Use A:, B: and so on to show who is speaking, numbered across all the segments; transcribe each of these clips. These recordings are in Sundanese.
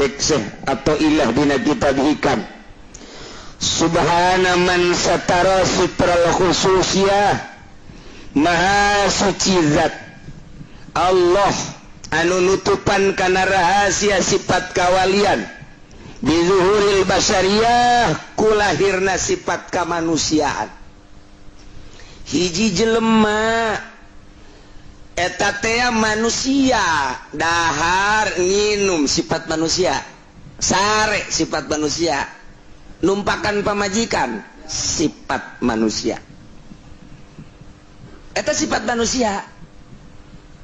A: Cek Syekh Athaillah dina kitab Hikam, "Subhana man satara sitral khususiyah." Maha suci zat Allah anu nutupan kana rahasia sifat kawalian, bizuhuril basyariyah, ku lahirna sifat kemanusiaan. Hiji jelema eta teh manusia, dahar nginum sifat manusia, sare sifat manusia, numpakan pamajikan sifat manusia, eta sifat manusia.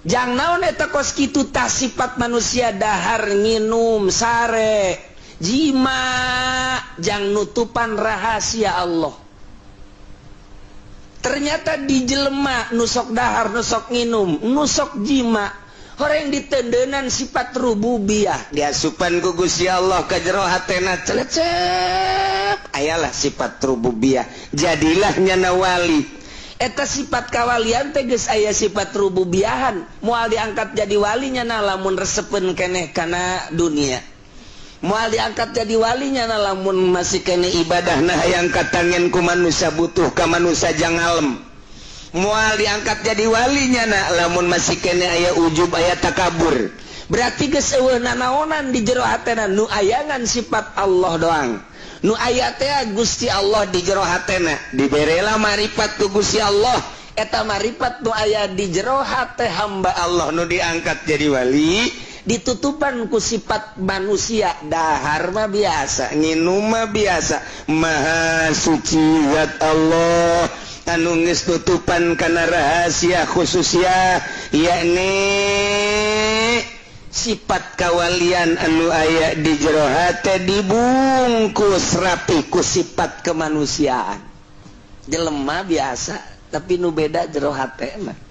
A: Jang naon eta kos kitu tah sifat manusia, dahar nginum, sare, jima, jang nutupan rahasia Allah. Ternyata di jelema nu sok dahar, nu sok nginum, nu sok jima, orang ditendenan sifat rububiyah, diasupan ku Gusti Allah ka jero hatena, celecep ayalah sifat rububiyah, jadilah nyana wali. Eta sifat kawalian teh geus aya sifat rububiyahan. Moal diangkat jadi walinya na lamun resepeun keneh kana dunia. Moal diangkat jadi walinya na lamun masih keneh ibadah nah yang katangen ku manusia, butuh ka manusia jang ngalem. Moal diangkat jadi walinya na lamun masih keneh aya ujub, aya takabur. Berarti geus euweuh nanaonan di jero hatena, nu ayangan sifat Allah doang. Nu aya teh Gusti Allah di jero hatena. Diberela marifat ku Gusti Allah. Eta marifat nu aya di jero hate hamba Allah nu diangkat jadi wali, ditutupan ku sifat manusia, dahar mah biasa, nginum mah biasa. Maha suci zat Allah anu geus tutupan kana rahasia khususnya, yakni sifat kawalian anu aya di jero hate dibungkus rapi ku sifat kemanusiaan. Jelema biasa, tapi nu beda jero hate mah.